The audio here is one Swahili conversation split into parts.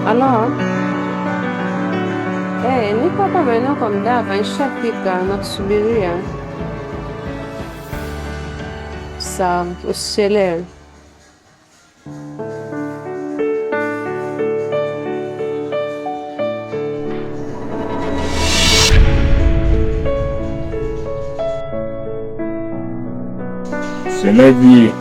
Halo. Hey, niko hapa maeneo kwa Mdava, nishafika nakusubiria. Sawa, usichelewe. Shemeji.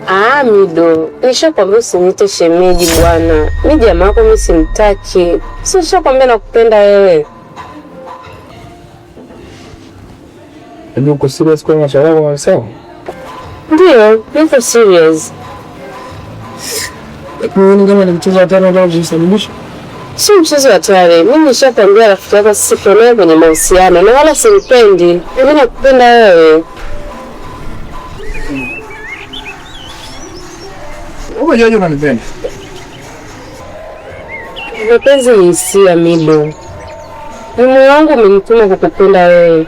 Ah, Mido, nishakwambia usiniite shemeji bwana. Mi jamaa wako mi simtaki. Si nishakwambia nakupenda wewe. Hivi uko serious kwa mashauri yako unasema? Ndiyo, niko serious. Ni kama ni mchezo hatari ambao unajisalimisha. Sio mchezo hatari. Mimi nishakwambia rafiki yako sisi naye kwenye mahusiano na wala simpendi. Mimi nakupenda wewe. Umejuaje unanipenda? Mapenzi ni hisia, Mido. Ni moyo wangu umenituma kukupenda wewe.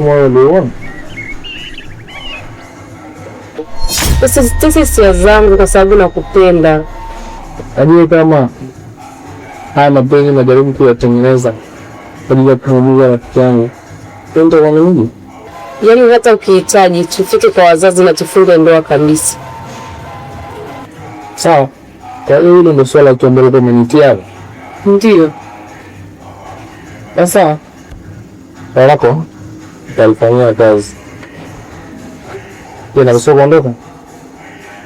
Moyo uliuona? Usizitese hisia zangu kwa sababu nakupenda. Najua kama haya mapenzi najaribu kuyatengeneza kwa ajili ya kumuumiza rafiki yangu. Nitakuamini. Yaani hata ukihitaji tufike kwa wazazi na tufunge ndoa kabisa. Sawa. Kwa hiyo hilo ndio swala tu ambalo umenitia hapo. Ndiyo. Sasa swala lako nitalifanyia kazi. Je, naruhusiwa kuondoka?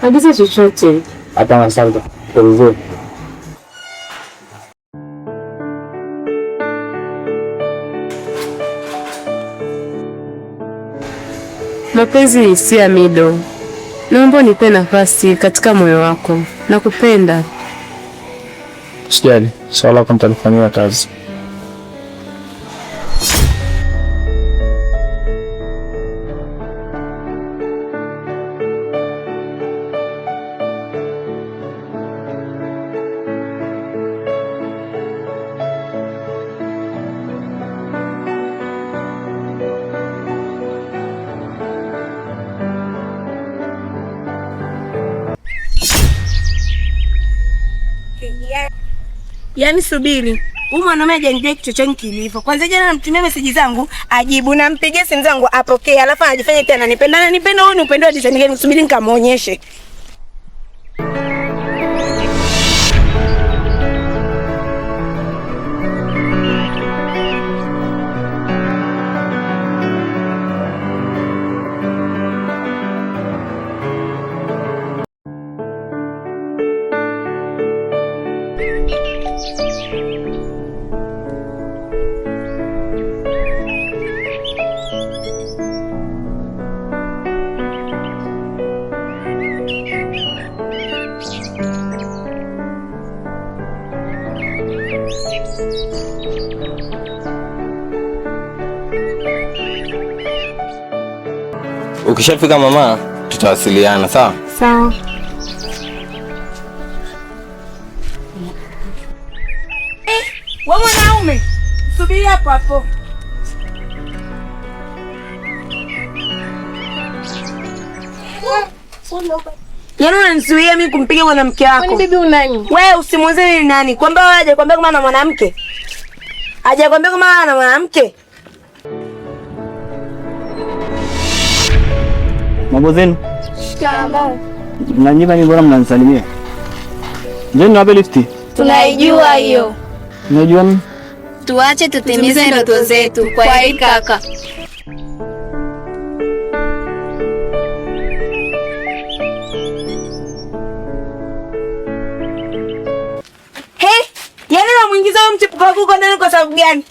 Agiza chochote. Hapana, asante. Kwa vizuri. Mapenzi ni hisia, Mido. Naomba unipe nafasi katika moyo wako. Nakupenda. Usijali, swala lako nitalifanyia kazi. Yaani subiri, huyu mwanaume hajanijua kichwa changu kilivyo. Kwanza jana namtumia meseji zangu ajibu, nampigia simu zangu apokee, alafu anajifanya eti ananipenda. Ananipenda huyu ni upendo wa design gani? Subiri nikamuonyeshe. Ukishafika mama, tutawasiliana sawa? Sawa. Wewe mwanaume, subiri hapo hapo. Yaani unanizuia mimi kumpiga mwanamke wako? Kwani bibi unani? Wewe usimuulize ni nani. Kwamba wewe hajakwambia kama ana mwanamke? Hajakwambia kama ana mwanamke? Mambo zenu? Shikamoo. Mnanipa ni bora mnanisalimia. Njoni niwape lifti. Tunaijua hiyo. Unajua nini? Tuache tutimize ndoto zetu. Kwa heri kaka. He? Yaani unamuingiza huyo mchepuko wako huko ndani kwa sababu gani?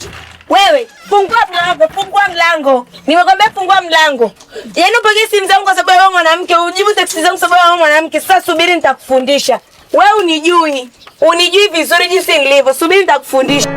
Wewe, fungua mlango, fungua mlango. Nimekwambia fungua mlango. Yaani upokee simu zangu kwa sababu wewe mwanamke, ujibu text zangu kwa sababu wewe mwanamke. Sasa subiri nitakufundisha. Wewe unijui. Unijui vizuri jinsi nilivyo. Subiri nitakufundisha.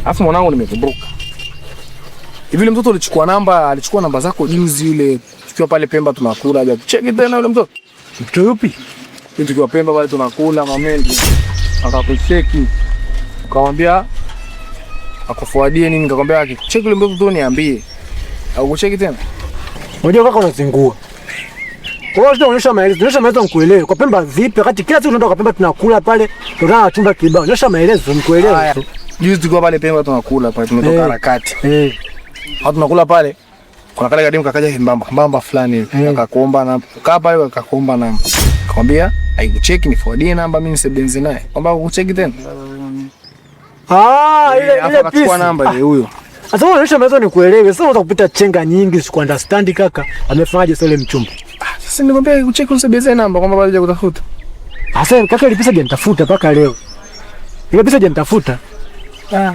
Alafu mwanangu nimekumbuka. Hivi yule mtoto ulichukua namba, alichukua namba zako juzi yule tukiwa pale Pemba tunakula, haja cheki tena yule mtoto. Mtoto yupi? Yule tukiwa Pemba pale tunakula mamendi. Akakucheki. Ukamwambia akufuadie nini, nikakwambia akicheki yule mtoto tu niambie. Au kucheki tena? Unajua kaka unazingua. Kwa hiyo tunaonyesha maelezo, tunaonyesha maelezo nikuelewe. Kwa Pemba vipi? Wakati kila siku tunaenda kwa Pemba tunakula pale, tunataka chumba kibao. Onyesha maelezo nikuelewe. Haya. Juzi tukiwa pale Pemba tunakula pale tumetoka harakati. Au tunakula pale. Kuna kale kadimu kakaja kimbamba, mbamba fulani hivi. Akakuomba namba. Kaa pale akakuomba namba. Akamwambia haikucheki niforwardie namba mimi nisebenzi naye. Kwamba kucheki tena. Ah, ile Alafu ile akachukua piece. namba ile huyo. Sasa wewe unaonyesha maelezo nikuelewe. Sasa unataka kupita chenga nyingi siku understand kaka. Amefanyaje sasa ile mchumba? Sasa nikwambia kucheki usibenzi namba kwamba bado hajakutafuta. Sasa kaka ile pesa hajanitafuta mpaka leo. Ile pesa hajanitafuta. Ah.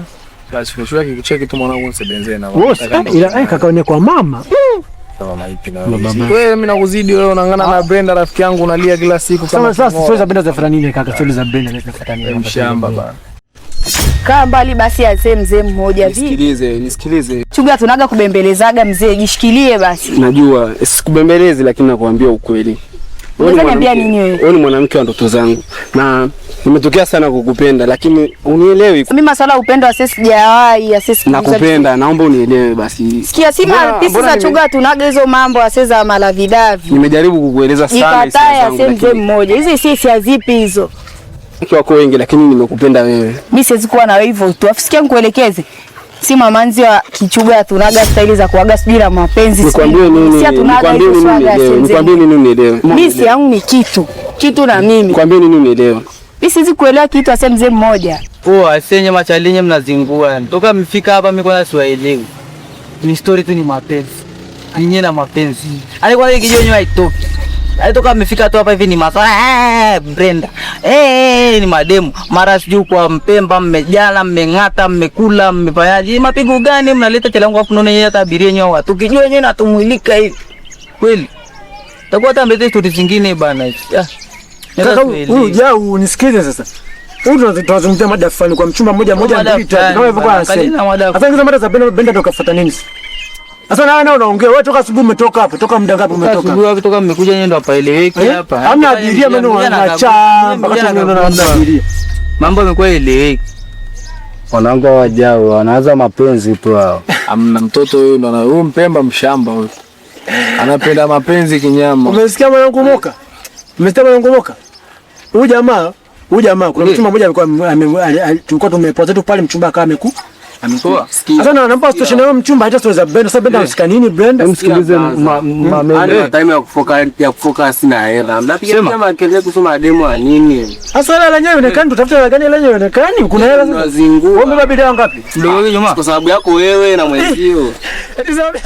Basi kesho yake kucheki tu mwanangu usibenzi namba. Wewe ila kaka ni kwa mama. Wewe mimi nakuzidi wewe, unang'ana na Brenda rafiki yangu unalia kila siku kama Sasa sasa sio za Brenda zafuata nini kaka? Sio za Brenda zafuata nini? Mshamba bana. Kaa mbali basi azee mzee mmoja. Nisikilize, nisikilize. Chuga tunaga kubembelezaga mzee, jishikilie basi. Najua sikubembelezi, lakini nakwambia ukweli. Wewe ni Unaweza niambia mwanamke- nini wewe? Wewe ni mwanamke wa ndoto zangu na nimetokea sana kukupenda, lakini unielewi. Mimi maswala ya upendo ase sijawahi, ase sikuzungumza. Nakupenda, naomba unielewe basi. Sikia si Mbona- mapisi mbona za chuga tunaga hizo mambo ase za malavidavi. Nimejaribu kukueleza sana hisia Jikatae zangu, ase mzee lakini mmoja. Hizi si hisia zipi hizo? wako wengi, lakini nimekupenda wewe. Mimi siwezi kuwa na wewe hivyo tu. Afu sikia nikuelekeze. Si mamanzi wa kichuga tunaga staili za kuaga sijui la mapenzi. sijui. Nikwambie nini? Si hatunaga Nikwambie hizo nini swaga unielewe? ase mzee. Nikwambie nini unielewe? Mimi si yangu ni kitu. Kitu na mimi. Nikwambie nini unielewe? Mimi siwezi kuelewa kitu ase mzee mmoja. Poa, asenye machalinye mnazingua. Toka mfika hapa mimi kwanza siwaelewi. Ni story tu ni mapenzi. Ninyi na mapenzi. Yaani kwanza kijio nyewe haitoki. Yaani toka mmefika tu hapa hivi ni maswala Brenda. Ni mademu. Mara sijui kwa Mpemba mmejala, mmeng'ata, mmekula, mmefanyaje? Mapigo gani mnaleta chalangu afu naona yeye hata abiria yenyewe watu. Kijio yenyewe natumwilika hivi. Kweli. Takuwa hata mlete story zingine bana. Ah. Kaka huyu jau nisikilize sasa. Huyu tunazungumzia mada fulani kwa mchumba mmoja mmoja Mada mbili tatu kama hivyo kwa fulani bana, anasema. kalina mada Sasa hizo mada za Brenda Brenda ndo kafuata nini? Sasa na wewe unaongea wewe toka asubuhi umetoka hapa, toka muda ngapi umetoka? Asubuhi wapi toka mmekuja nyinyi ndo hapaeleweki hapa. Hamna abiria mimi wanachamba kati unaona hamna abiria. Mambo yamekuwa eleweki. Wanangu wajao wanaanza mapenzi tu hao. Amna mtoto huyu ndo huyu Mpemba mshamba huyu. Anapenda mapenzi kinyama. Umesikia mwanangu Moka? Umesikia mwanangu Moka? Huyu jamaa kuna mchumba mmoja alikuwa tulikuwa tumepoa zetu pale mchumba akawa ameku amekuwa. Sasa na nampa situation yao mchumba hata sio za Brenda. Sasa Brenda anasika nini Brenda? Msikilize mama Time ya kufoka ya kufocus na hela. Mnapiga kama makelele kuhusu mademu wa nini? Sasa hela lenyewe inaonekana tutafuta hela gani lenyewe inaonekana? Kuna hela sasa. Unazingua. Wewe umebeba bidhaa ngapi? Mdogo wake Juma. Kwa sababu yako wewe na mwenzio.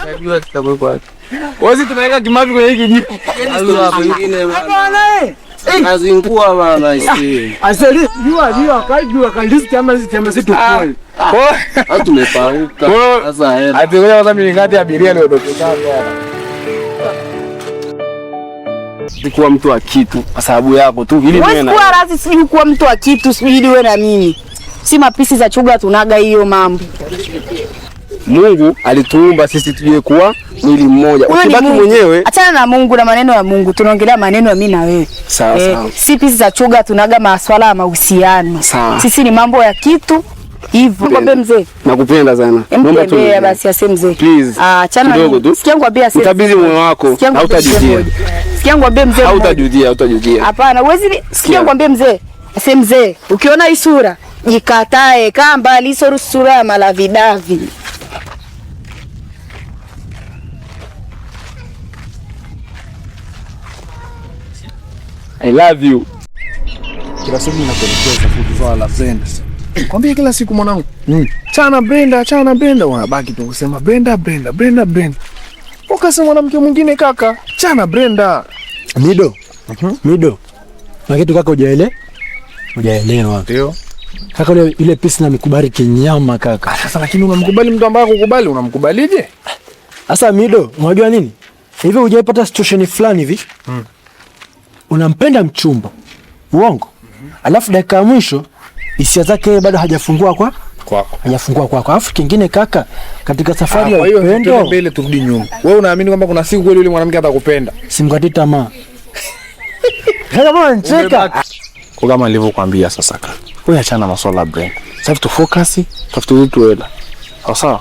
Najua kitakuwa wapi. Wewe tunaweka kimavi kwenye hiki kijiko. Zingine bana. Bwana eh. Unazingua bana isi. Asali jua jua kai jua kai list ama list ama si tukoi. Hata tumepauka. Sasa hela. Ati ngoja kwanza mimi ngati abiria leo ndio Sikuwa mtu wa kitu kwa sababu yako tu ili niwe Huwezi na kuwa razi sijui kuwa mtu wa kitu sijui ili wewe na mimi. Si mapisi za chuga tunaga hiyo mambo. Mungu alituumba sisi tuje kuwa mwili mmoja. Huyo ni Ukibaki Mungu. mwenyewe Achana na Mungu na maneno ya Mungu, tunaongelea maneno ya mimi na wewe. sawa sawa. Si pisi za chuga tunaga maswala ya mahusiano. Sawa. Sisi ni mambo ya kitu hivyo. Nikwambie mzee. Nakupenda sana. Naomba tu Mtembea unielewe. basi ase mzee. Please. Ah, achana na Kidogo mimi. tu. Sikia ngwambie ase. Mkabidhi moyo wako, Sikia ngwambie mzee hautajutia. mmoja. Sikia ngwambie mzee. mmoja. Hautajutia, hautajutia. Hapana, huwezi sikia Sikia. ngwambie mzee. Ase mzee, ukiona hii sura jikatae, kaa mbali, hizo sura ya malavidavi. I love you. Kila siku ninakuelekeza kuhusu swala la Brenda. Kwambia kila siku mwanangu. Chana Brenda, chana Brenda, wanabaki tu kusema Brenda, Brenda, Brenda, Brenda. Ukasema mwanamke mwingine kaka, chana Brenda. Mido. Mido. Na kitu kaka hujaelewa. Ndio. Kaka ile pisi na mikubali kinyama kaka. Sasa lakini unamkubali mtu ambaye hakukubali, unamkubalije? Sasa Mido, unajua nini? Hivi hujaipata situation fulani hivi? Unampenda mchumba. Uongo. Alafu dakika ya mwisho hisia zake yeye bado hajafungua Kwako. Hajafungua kwako. Alafu kingine kaka, katika safari ya Kwa hiyo upendo tuende mbele turudi nyuma. Wewe unaamini kwamba kuna siku kweli yule mwanamke atakupenda? Simkatie tamaa. Sasa mbona unanicheka? Kwa kama nilivyokuambia sasa kaka. Wewe achana na masuala ya Brenda. Sasa tu focus, tafute tu hela. Sawa sawa.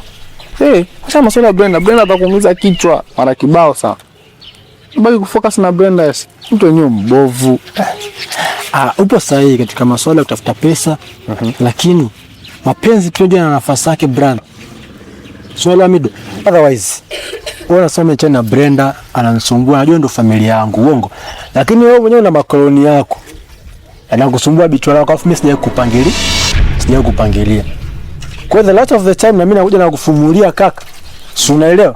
Acha masuala ya Brenda. Brenda atakuumiza kichwa mara kibao sana. Baki kufocus na Brenda yes. Mtu wenyewe mbovu. Upo sahihi katika masuala ya kutafuta pesa, lakini mapenzi pia yana nafasi yake brand. Swala mido. Otherwise, wewe unasema chana na Brenda ananisumbua, najua ndo familia yangu, uongo. Lakini wewe mwenyewe una makoloni yako. Anakusumbua bichwa lako, alafu mimi sijawahi kupangilia. Sijawahi kupangilia. Kwa the lot of the time na mimi nakuja na kufumulia kaka. Si unaelewa?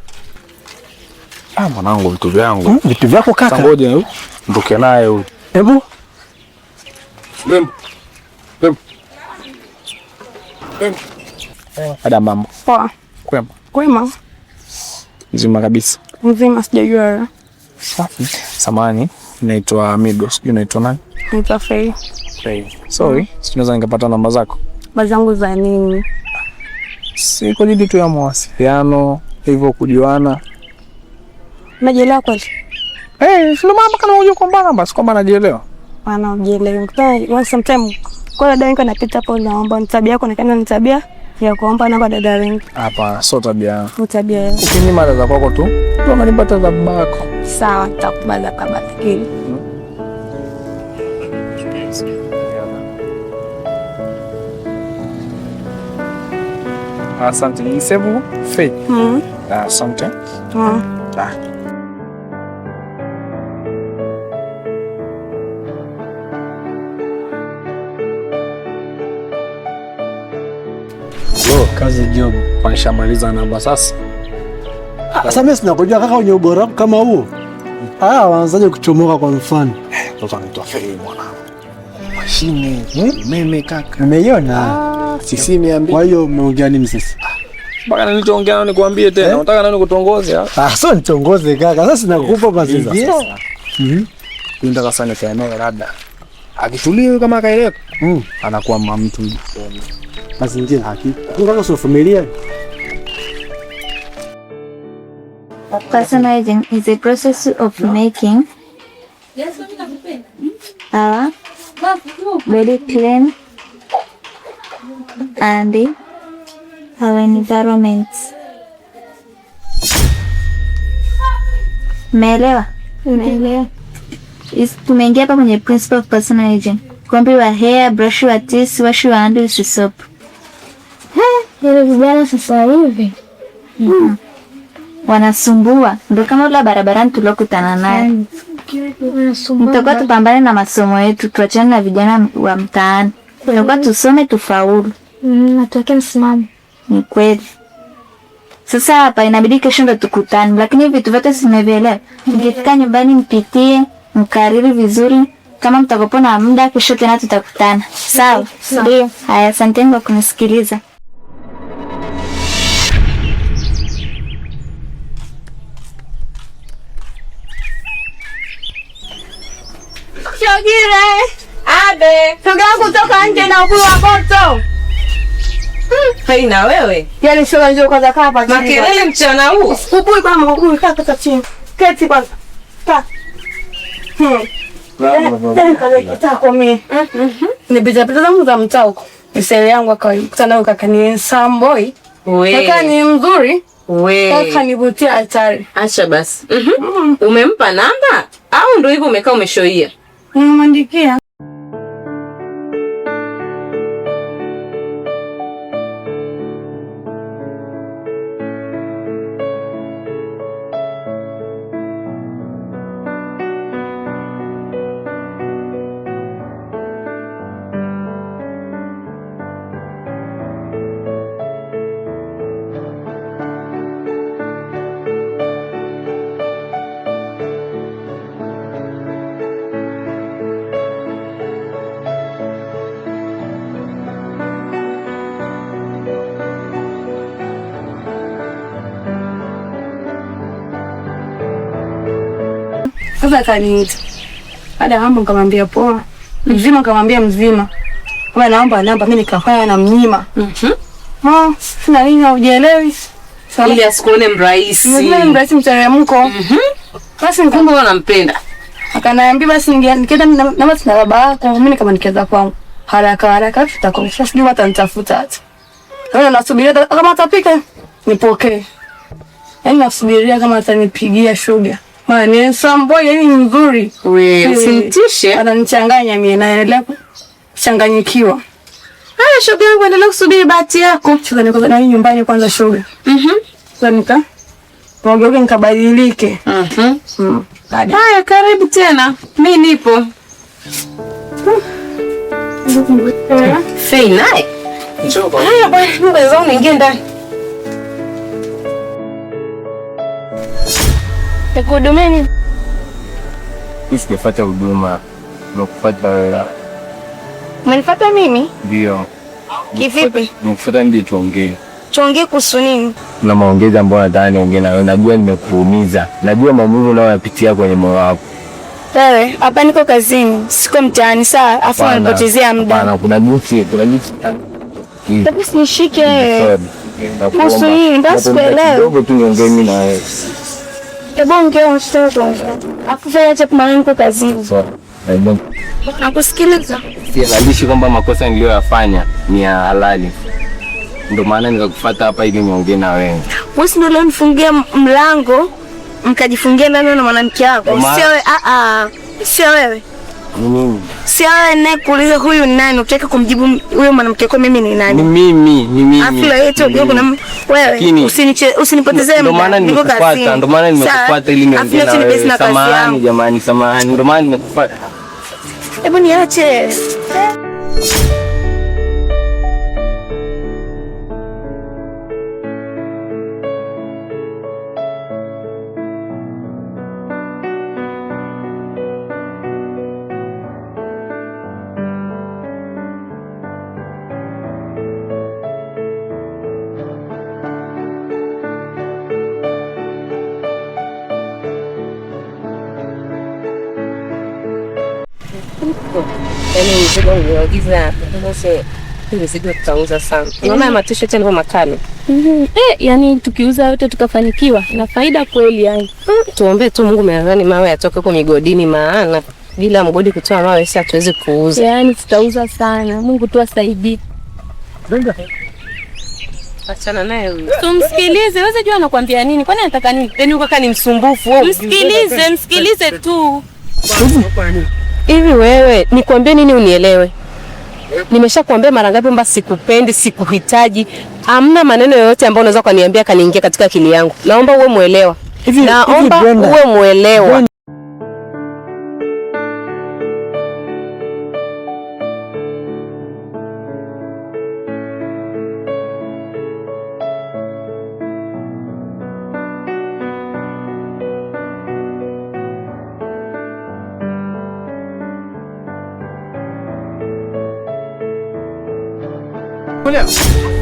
Mwanangu vitu vyangu. Vitu vyako kaka. Ngoja ndoke naye huyu. Hebu. Rembo. Rembo. Rembo. Ada mambo. Poa. Kwema. Kwema. Mzima kabisa. Mzima sijajua wewe. Safi. Samani, naitwa Mido. Sijui unaitwa nani? Naitwa Faye. Faye. Sorry, sijui naweza nikapata namba zako. Namba zangu za nini? Si kwa ajili tu ya mawasiliano, hivyo kujuana. Unajielewa kweli? Sio mama kana unajua kwamba namba, si kwamba najielewa. Maana ujielewi. Kwa sometimes kwa dada wengi wanapita hapo naomba ni tabia yako, nakana ni tabia ya kuomba namba dada wengi. Hapana, sio tabia yangu. Ni tabia yako. Ukinyima dada kwako tu, ndio unanipata za babako. Sawa, nitakubali kama fikiri. Asante. Ni sebu Faye. Asante. Kazi job. Nishamaliza namba sasa. Sasa mimi sinakujua kaka wenye ubora kama huo. Waanzaje kuchomoka kwa mfano? Mtoto anaitwa Faye mwanangu. Mashine, umeme kaka. Umeiona? Sisi niambie. Kwa hiyo umeongea nini sasa? Mpaka nilichoongea nani nikwambie tena. Unataka nani kutongoze? Sio nitongoze kaka. Sasa sinakupa basi sasa. Nataka sana nikae naye labda. Akitulia kama akaeleka. Anakuwa mtu. Mazingira haki. Kaka sio familia. Personal hygiene is a process of making our body clean and our environment. Umeelewa? Umeelewa. Tumeingia hapa kwenye principle of personal hygiene. Comb your hair, brush your teeth, wash your hands with soap. Ile vijana sasa hivi wanasumbua, ndio kama ule barabarani tuliokutana naye. Mtakuwa tupambane na masomo yetu, tuachane na vijana wa mtaani. Tutakuwa tusome tufaulu. Natuweke msimamo. Ni kweli. Sasa hapa inabidi kesho ndo tukutane, lakini vitu vyote simevielewa. Mkifika nyumbani mpitie, mkariri vizuri. Kama mtakopo na muda, kesho tena tutakutana. Sawa? Ndio. Haya, asanteni kwa kunisikiliza. Shogire. Abe. Shoga kutoka nje na ubuyu wa moto. Hei na wewe. Yaani shoga njoo kwanza kaa hapa chini. Makelele mchana huu. Ubuyu kama ubuyu kaa kata chini. Keti kwanza. Kaa. Kitako mimi. Nipita pita zangu za mtaa huko. Msele yangu akakutana naye kaka ni Samboi. Kaka ni mzuri. Kaka nivutia hatari. Acha basi. Umempa namba au ndio hivyo umekaa umeshoia? Nimemwandikia. Sasa akaniita. Baada ya hapo nikamwambia poa. Mzima nikamwambia mzima. Kama naomba namba mimi nikafanya na mnyima. Ma, sina nini haujielewi. Ili asikuone mrahisi. Mimi mrahisi mteremko. Basi Kumbe wewe unampenda. Akaniambia basi nikienda namba sina baba yako, mimi kama nikienda kwangu haraka haraka tutakomesha, sijui watanitafuta hata. Sasa nasubiria kama atapika nipokee. Yaani nasubiria kama atanipigia shuga. Maana ni handsome boy, yaani ni mzuri. We, usimtishe. Ananichanganya mimi, naendelea kuchanganyikiwa. Haya, shoga yangu, endelea kusubiri bahati yako. Shuga, niko na nyumbani kwanza shuga. Sasa nika nigeuke nikabadilike. Haya, karibu tena. Mimi nipo. Fei naye. Haya bwana, ngoja zangu niingie ndani. Nikuhudumie nini? Mimi sijafuata huduma, nimekufuata wewe. Umenifuata mimi? Ndio. Kivipi? Nimekufuata nje tuongee. Tuongee kuhusu nini? Kuna maongezi ambayo nataka niongee na wewe. Najua nimekuumiza. Najua maumivu unayoyapitia kwenye moyo wako. Wewe, hapa niko kazini, siko mtaani saa, afu unanipotezea muda. Hapana, kuna jinsi, kuna jinsi. Hebu usinishike wewe. Kuhusu nini? Basi sikuelewi. Kidogo tu niongee mimi na wewe. Hebu ongea unachotaka kuongea. Afu fanya cha maana niko kazini. Sawa. Nakusikiliza. Sihalalishi kwamba makosa niliyoyafanya ni ya halali. Ndio maana nikakufuata hapa ili niongee na wewe. Wewe si ndio ulionifungia mlango mkajifungia ndani na mwanamke wako? Sio wewe, sio wewe. Ni mimi. Sio wewe ninayekuuliza huyu ni nani, utaki kumjibu huyo mwanamke wako mimi ni nani? Ni mimi, ni mimi. Afu leo yetu kuna wewe usinipotezee muda. Ndio maana nimekufuata, ndio maana nimekufuata ili niongee na wewe. Samahani jamani, samahani. Ndio maana nimekufuata. Hebu niache. Yaani mzigo ulioagiza mizigo tutauza sana. Unaona matisho yalivyo makali. Yani tukiuza yote tukafanikiwa na faida kweli yani. Tuombe tu Mungu meadhani mawe yatoke huko migodini, maana bila mgodi kutoa mawe sisi hatuwezi kuuza. Yani tutauza sana. Mungu tu asaidie. Achana naye huyu. Tumsikilize, wewe jua anakuambia nini? Kwani anataka nini? Yaani kaka ni msumbufu wewe. Msikilize, msikilize tu. Hivi wewe nikwambie nini unielewe? Nimeshakwambia mara ngapi kwamba sikupendi, sikuhitaji. Hamna maneno yoyote ambayo unaweza kuniambia kaniingia katika akili yangu. Naomba uwe muelewa. Naomba uwe muelewa.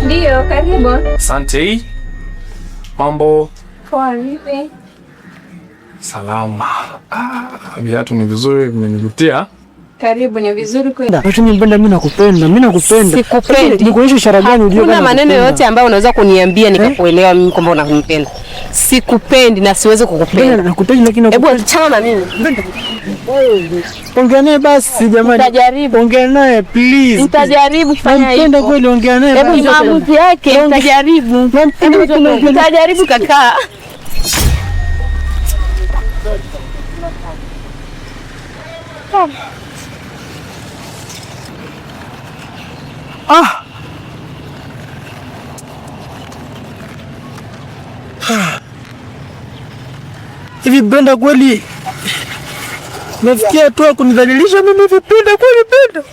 Ndio, karibu. Asante. Mambo? Poa, vipi? Salama. Viatu ni vizuri, vimenivutia. Karibu, ni vizuri kweli. Lakini mpenda, mimi nakupenda, mimi nakupenda. Sikupendi. Nikuonyeshe ishara gani ujue Kuna maneno yote ambayo unaweza kuniambia nikakuelewa mimi kwamba unanipenda. Sikupendi na siwezi kukupenda. Nakupenda lakini hebu achana na mimi. Ongea naye basi jamani. Nitajaribu. Ongea naye please. Nitajaribu kufanya hivyo. Nampenda kweli, ongea naye. Hebu maamuzi yake nitajaribu. Nitajaribu kaka. Hivi Brenda kweli nafikia hatua kunidhalilisha mimi? Hivi Brenda kweli, Brenda?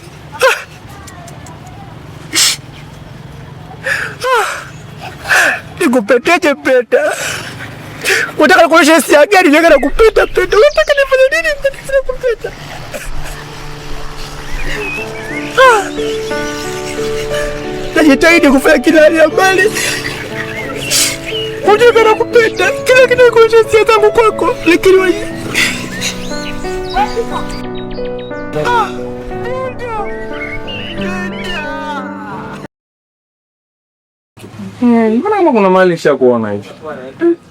Nikupeteje Brenda? Unataka nikuonyeshe hisia gani? Nataka nakupenda Brenda. Unataka nifanye nini? Nakupenda. Najitahidi kufanya kila hali ya mbali. Unataka nakupenda. Kila kitu kuonyesha hisia zangu kwako, lakini wewe Mbona kama kuna mahali nishakuona hivi?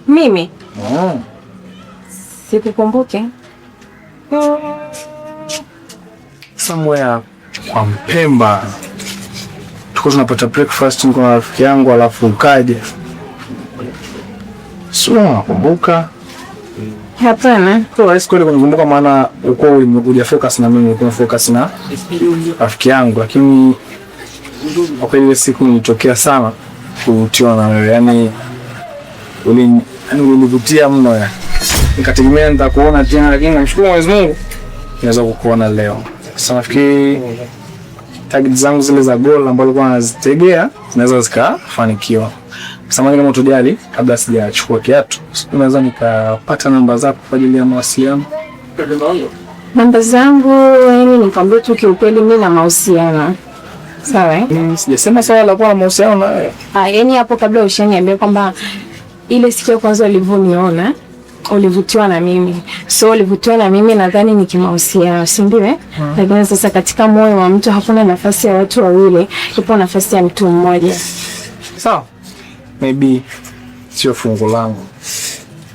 Mimi? Sikukumbuke. Somewhere kwa Mpemba. Tulikuwa tunapata breakfast niko na rafiki yangu alafu ukaja. Sio nakumbuka. Hapana. Sio rahisi kweli kunikumbuka maana uko huja focus na mimi, uko focus na rafiki yangu, lakini kwa kweli ile siku nilitokea sana kuvutiwa na wewe. Yaani ulinivutia mno yani. Nikategemea nitakuona tena, lakini namshukuru Mwenyezi Mungu naweza kukuona leo. Sasa nafikiri target zangu zile za goal ambazo nilikuwa nazitegea zinaweza zikafanikiwa. Samahani kama utojali, kabla sijachukua kiatu, naweza nikapata namba zako kwa ajili ya mawasiliano? Namba zangu, yani nikwambie tu kiukweli mimi na mahusiano. Sawa eh? Sijasema swala la kuwa na mahusiano na wewe. Yani hapo kabla ushaniambia kwamba ile siku ya kwanza ulivyoniona ulivutiwa na mimi. So ulivutiwa na mimi nadhani ni kimahusiano, si ndio eh? Lakini sasa katika moyo wa mtu hakuna nafasi ya watu wawili, ipo nafasi ya mtu mmoja. Sawa. Maybe sio fungu langu.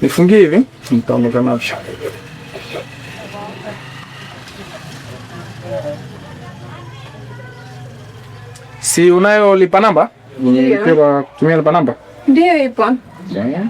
Nifungie hivi, nitaondoka navyo. Si unayo lipa namba? Ndio. Kwa kutumia lipa namba? Ndio ipo. Yeah.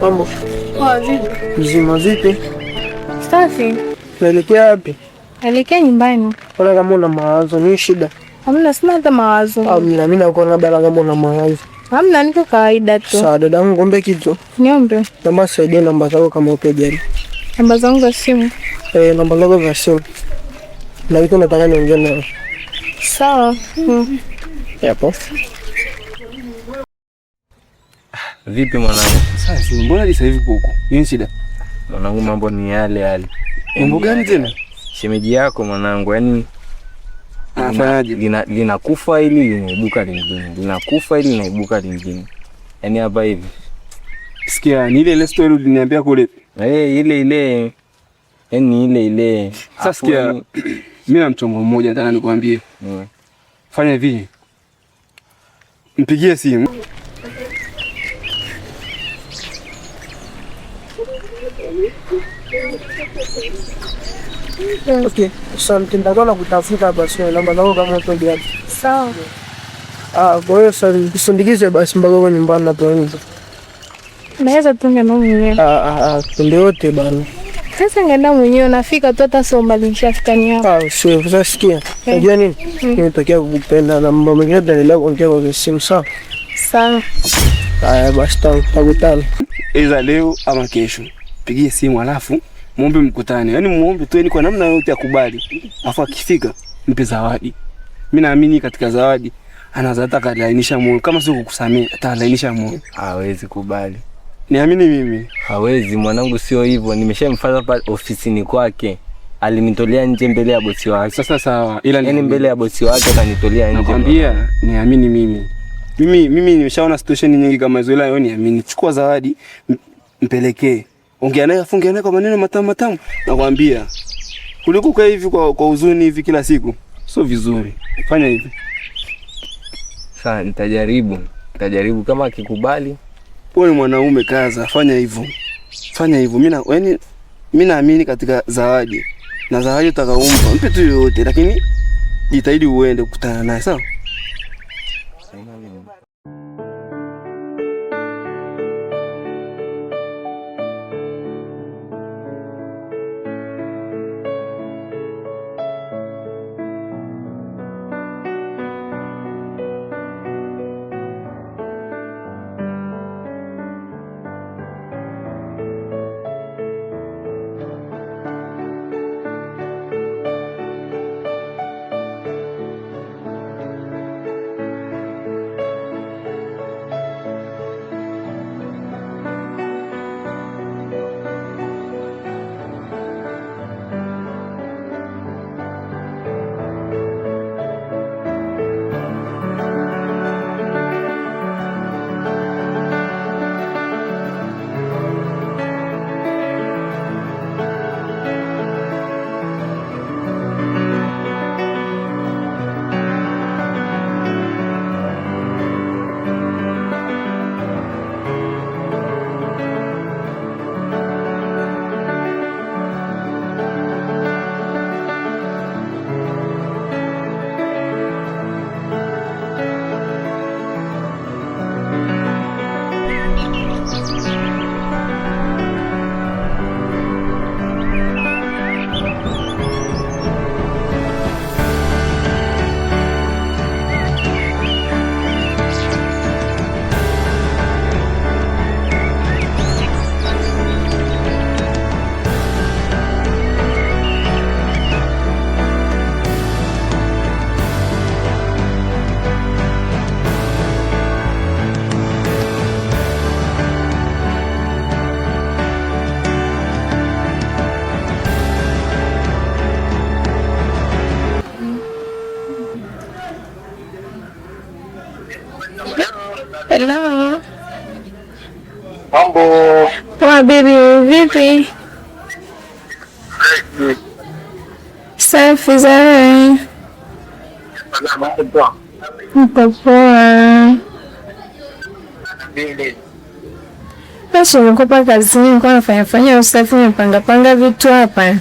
Mambo. Poa, vipi? Mzima vipi? Safi. Naelekea wapi? Naelekea nyumbani. Ona kama una mawazo, ni shida? Hamna, sina hata mawazo. Hamna, mimi nakuona bala kama una mawazo. Hamna, niko kawaida tu. Sawa, dadangu, ngombe kitu. Niombe. Naomba saidie namba zako kama upe. Namba zangu za simu. Namba zako za simu. Na kitu nataka niongee nawe. Sawa. Yapo. Vipi mwanangu? Sasa mbona sasa hivi huko? Nini shida? Mwanangu, mambo ni yale yale. Mambo gani tena? Shemeji yako mwanangu, yani anafanyaje? Linakufa hili linaibuka lingine. Linakufa hili linaibuka lingine. Yani hapa hivi. Sikia, ni ile ile story uliniambia kule. Ile ile. Yani ile ile. Sasa sikia, mimi na mchongo mmoja nataka nikwambie. Fanya hivi. Mpigie simu. Okay, asante. Nitakuwa kutafuta basi namba zako kama upo. Sawa. Kwa hiyo sasa nisindikize basi mpaka huko nyumbani na tuanze. Naweza tu ngenda mwenyewe. Twende wote bana. Sasa ngenda mwenyewe nafika tu hata sio mbali nishafika ni hapa. Sio, sasa sikia. Unajua nini? Nimetokea kukupenda na mambo mengine tunaendelea kuongea kwa simu, sawa? Sawa. Haya basi tutakutana. Iza leo ama kesho. Pigie simu alafu muombe mkutane. Yaani muombe tu kwa namna yote akubali. Alafu akifika mpe zawadi. Mimi naamini katika zawadi Anaweza hata kalainisha moyo, kama sio kukusamehe, atalainisha moyo. Hawezi kubali. Niamini mimi. Hawezi mwanangu, sio hivyo. Nimeshamfuata pale ofisini kwake. Alinitolea nje mbele ya bosi wake. Sasa sawa, ila yani mbele ya bosi wake akanitolea nje. Nakwambia niamini mimi. Mimi nimeshaona situation nyingi kama hizo, ila wewe niamini. Chukua zawadi, mpelekee. Ongea naye, afunge naye kwa maneno matamu matamu. Nakwambia. Kuliko kwa hivi kwa huzuni hivi kila siku. Sio vizuri. Fanya hivi. Sasa nitajaribu. Nitajaribu kama akikubali. Wewe ni mwanaume, kaza, fanya hivyo. Fanya hivyo. Mimi naamini katika zawadi. Na zawadi utakaompa, mpe tu yoyote, lakini jitahidi uende kukutana naye, sawa? Hello. Mambo. Poa baby, vipi? Safi za wewe? Niko poa. Basi nilikuwa kazini, nilikuwa nafanya fanya usafi, nimepanga panga vitu hapa.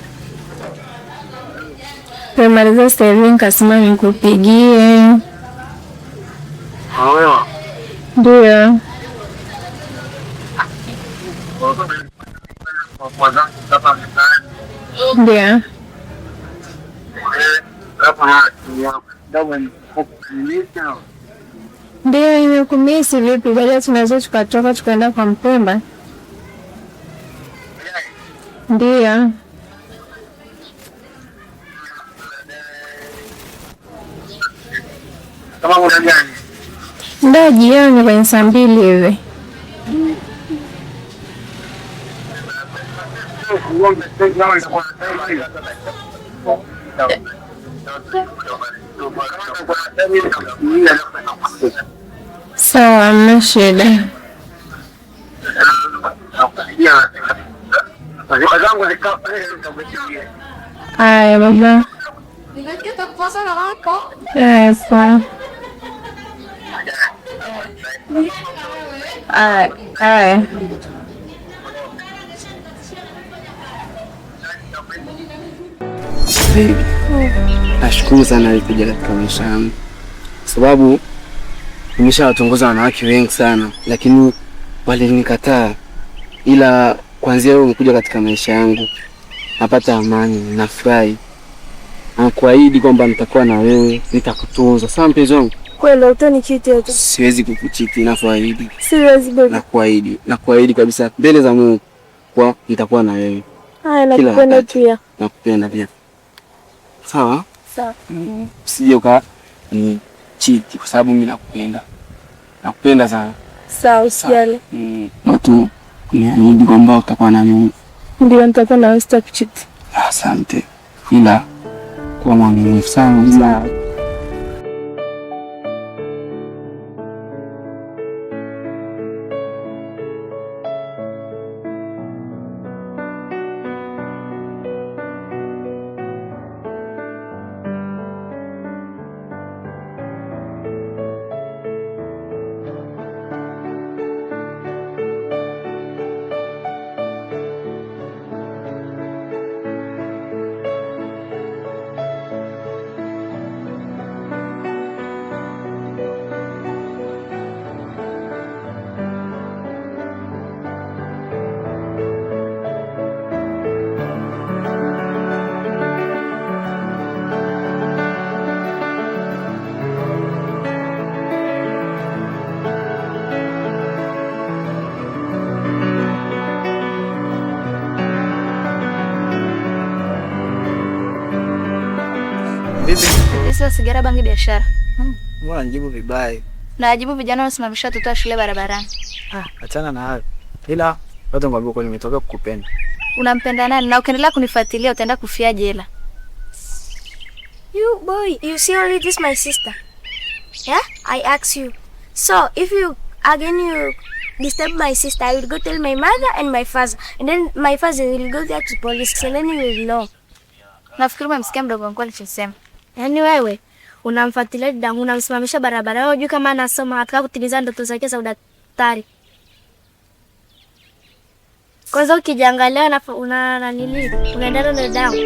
Nimemaliza sasa hivi nikasema nikupigie. Ndio. Ndio. Ndio, nimekumisi. Vipi, baada tunaweza tukatoka tukaenda kwa Mpemba? Ndio. Ndio, jioni kwenye saa 2 hivi. Sawa, hamna shida. Aya baba. Aya sawa. Aya, aya. Baby, nashukuru sana alikuja katika maisha yangu, sababu nimeshawatongoza wanawake wengi sana, lakini walinikataa. Ila kuanzia wewe umekuja katika maisha yangu, napata amani, nafurahi. Nakuahidi kwamba nitakuwa na wewe, nitakutunza. Sawa mpenzi wangu? Kweli utanichiti tu? Siwezi kukuchiti, nakuahidi. Siwezi baby. Nakuahidi, nakuahidi kabisa mbele za Mungu kwa nitakuwa na wewe. Haya, nakupenda pia. Nakupenda pia. Sawa? Sawa. Usije uka Usinichiti kwa sababu mimi nakupenda. Nakupenda sana. Sawa, usijali. Watu uniahidi kwamba utakuwa na mimi. Ndio, nitakuwa na wewe, sitakuchiti. Asante. Ila kuwa mwaminifu sana. Sawa. Sasa sigara, bangi, biashara. Mbona nijibu vibaya? Najibu vijana wanasimamisha watoto wa shule barabarani. Achana na hayo. Ila watu ngwambia kweli nimetokea kukupenda. Unampenda nani? Na ukiendelea kunifuatilia utaenda kufia jela. You boy, you see only this my sister. Yeah? I ask you. So if you again you disturb my sister, I will go tell my mother and my father. And then my father will go there to police and then you will know. Nafikiri umemsikia mdogo wangu alichosema. Yaani wewe unamfuatilia dadangu, unamsimamisha barabarani, hujui kama anasoma, anataka kutimiza ndoto zake za udaktari. Kwanza ukijiangalia una nanili, unaendana na dadangu.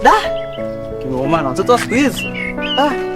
Da! Kimeumana watoto siku hizi. Ah.